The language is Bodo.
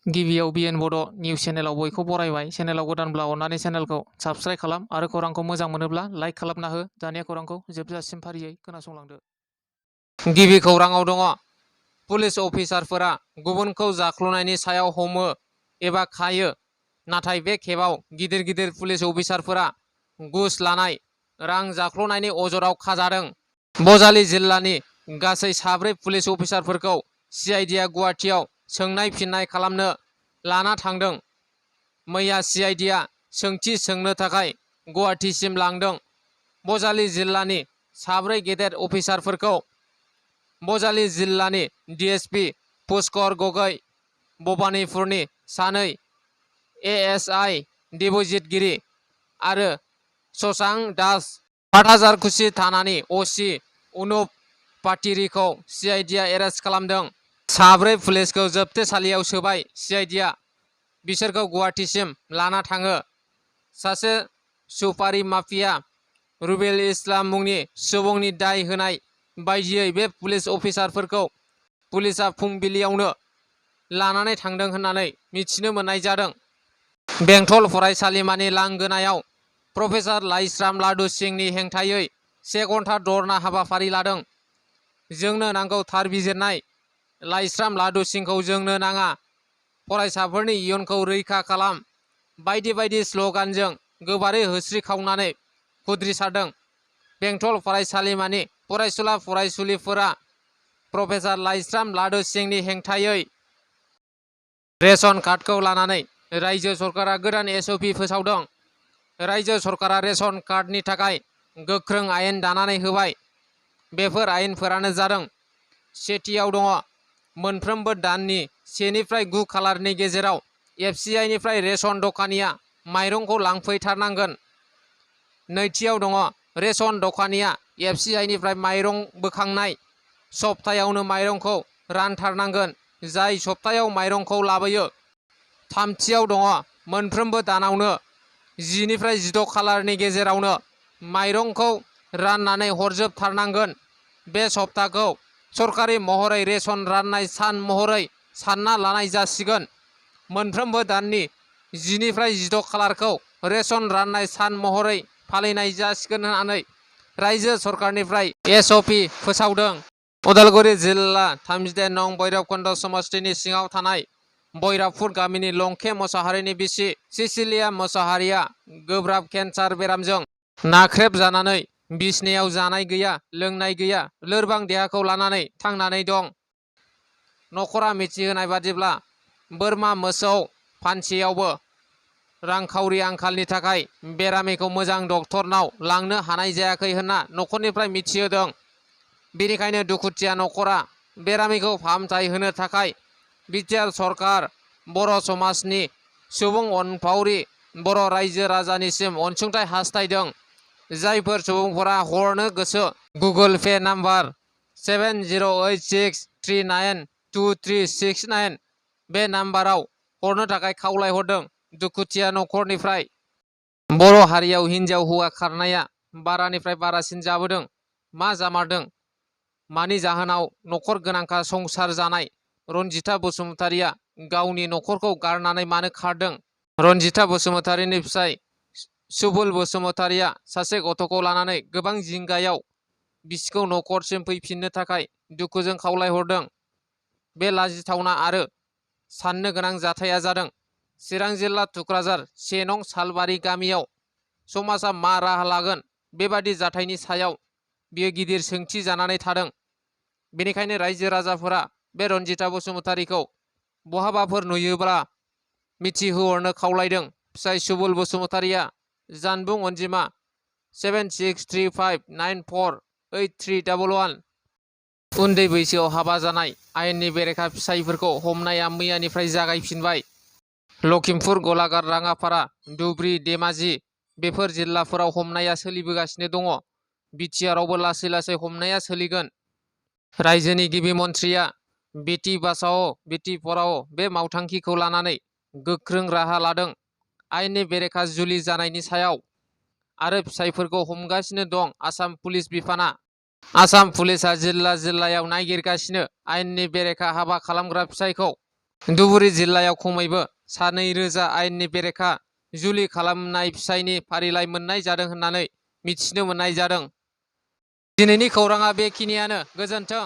गिबियाव बिएन बड' निउस चेनेलाव बयखौ बरायबाय। चेनेलाव गोदानब्ला अन्नानै चेनेलखौ साबस्क्राइब खालाम आरो खौरांखौ मोजां मोनोब्ला लाइक खालामना हो। दानिया खौरांखौ जोबजासिम फारियै खोनासंलांदो। गिबि खौराङाव दङ। पुलिस अफिसारफोरा गुबुनखौ जाख्ल'नायनि सायाव हमो एबा खायो, नाथाय बे खेबाव गिदिर गिदिर पुलिस अफिसारफोरा घुस लानाय, रां जाख्ल'नायनि अजदाव खाजादों। बजालि जिल्लानि गासै 4 पुलिस अफिसारफोरखौ सिआइडिआ गुवाहाटीआव सोंनाय फिननाय खालामनो लाना थांदों। मैया सिआइडिआ सोंथि सोंनो थाखाय गुवाहाटीसिम लांदों। बजालि जिल्लानि 4 गेदेर अफिसारफोरखौ बजालि जिल्लानि डिएसपि पुष्कर गगৈ, भबानिपुरनि 2 एएसआइ देबजित गिरि आरो शशांक दास, हाटहाजारकुसि थानानि असि अनुप पातिरिखौ सिआइडिआ एरेस्ट खालामदों। 4 पुलिसखौ जोबथेसालियाव सोबाय सिआइडिआ बिसोरखौ गुवाहाटीसिम लाना थाङो। सासे सुपारि माफिया रुबेल इस्लाम मुंनि सुबुंनि दाय होनाय बायदियै बे पुलिस अफिसारफोरखौ पुलिसआ फुंबिलियावनो लानानै थांदों होननानै मिथिनो मोननाय जादों। बेंटल फरायसालिमानि लांगोनायाव प्रफेसार लाइस्राम लादु सिंहनि हेंथायै 1 घन्टा धरना हाबाफारि लादों। जोंनो नांगौ थार बिजिरनाय, लाइस्राम लादु सिंहखौ जोंनो नाङा, फरायसाफोरनि इयुनखौ रैखा खालाम बायदि बायदि स्ल'गानजों गोबारै होस्रिखावनानै खुद्रिसारदों। बेंटल फरायसालिमानि फरायसुला फरायसुलिफोरा प्रफेसार लाइस्राम लादु सिंहनि हेंथायै रेशन कार्डखौ लानानै रायजो सरकारा गोदान एसअपि फोसावदों। रायजो सरकारा रेशन कार्डनि थाखाय गोख्रों आयेन दानानै होबाय। बेफोर आयेनफोरानो जादों। सेथियाव दङ, मोनफ्रोमबो दाननि 1 निफ्राय 9 खालारनि गेजेराव एफसिआइनिफ्राय रेशन दखानिया माइरंखौ लांफैथारनांगोन। नैथियाव दङ, रेशन दखानिया एफसिआइनिफ्राय माइरं बोखांनाय सप्तायावनो माइरंखौ रानथारनांगोन, जाय सप्तायाव माइरंखौ लाबोयो। थामथियाव दङ, मोनफ्रोमबो दानावनो 10 निफ्राय 16 खालारनि गेजेरावनो माइरंखौ राननानै हरजोबथारनांगोन। बे सप्ताखौ सरकारि महरै रेशन राननाय सान महरै सानना लानाय जासिगोन। मोनफ्रोमबो दाननि 10 निफ्राय 16 खालारखौ रेशन राननाय सान महरै फालिनाय जासिगोन होननानै रायजो सरकारनिफ्राय एसअपि फोसावदों। उदालगुरि जिल्ला 38 नं भैरबकुन्द समस्तिनि सिङाव थानाय भैरबपुर गामिनि लंके मोसाहारिनि बिसि सिसिलिया मोसाहारिया गोब्राब केन्सार बेरामजों नाख्रेबजानानै बिसनायाव जानाय गैया, लोंनाय गैया, लोरबां देहाखौ लानानै थांनानै दं। न'खरा मिथिहोनाय बादिब्ला बोरमा मोसौ फानसेयावबो रांखावरि आंखालनि थाखाय बेरामिखौ मोजां डक्टरनाव लांनो हानाय जायाखै होनना न'खरनिफ्राय मिथिहोदों। बेनिखायनो दुखुथिया न'खरा बेरामिखौ फाहामथाय होनो थाखाय बिटिआर सरकार, बर' समाजनि सुबुं अनफावरि बर' रायजो राजानिसिम अनसुंथाइ हास्थायदों। जायफोर सुबुंफोरा हरनो गोसो, गुगोल पे नाम्बार 7086392369 बे नाम्बाराव हरनो थाखाय खावलायहरदों। दुखुथिया न'खरनिफ्राय बर' हारियाव हिनजाव हौवा खारनाया बारानिफ्राय बारासिन जाबोदों। मा जामारदों? मानि जाहोनाव न'खर गोनांखा संसार जानाय रनजिता बसुमतारिया गावनि न'खरखौ गारनानै मानो खारदों? रनजिता बसुमतारिनि फिसाय सुबुल बसुमतारिया सासे गथ'खौ लानानै गोबां जिंगायाव बिसिखौ न'खरसिम फैफिननो थाखाय दुखुजों खावलायहरदों। बे लाजिथावना आरो साननो गोनां जाथाया जादों चिरां जिल्ला थुक्राझार 1 नं सालबारि गामियाव। समाजा मा राहा लागोन? बेबादि जाथायनि सायाव बियो गिदिर सोंथि जानानै थादों। बेनिखायनो रायजो राजाफोरा बे रनजिता बसुमतारिखौ बहाबाफोर नुयोब्ला मिथिहोहरनो खावलायदों। फिसाय सुबुल बसुमतारिया जानबुं अनजिमा 7635948311। उन्दै बैसोआव हाबा जानाय आयेननि बेरेखा फिसायफोरखौ हमनाया मैयानिफ्राय जागायफिनबाय। लखिमपुर, गलाघाट, राङापारा, धुबरी, धेमाजि बेफोर जिल्लाफोराव हमनाया सोलिबोगासिनो दङ। बिटिआरआवबो लासै लासै हमनाया सोलिगोन। रायजोनि गिबि मन्थ्रिया बेटि बाचाओ बेटि पढ़ाओ बे मावथांखिखौ लानानै गोख्रों राहा लादों। आयेननि बेरेखा जुलि जानायनि सायाव आरो फिसायफोरखौ हमगासिनो दं आसाम पुलिस बिफाना। आसाम पुलिसआ जिल्ला जिल्लायाव नागिरगासिनो आयेननि बेरेखा हाबा खालामग्रा फिसायखौ। धुबुरी जिल्लायाव खमैबो सा 2,000 आयेननि बेरेखा जुलि खालामनाय फिसायनि फारिलाइ मोननाय जादों होननानै मिथिनो मोननाय जादों। दिनैनि खौराङा बेखिनियानो। गोजोन्थों।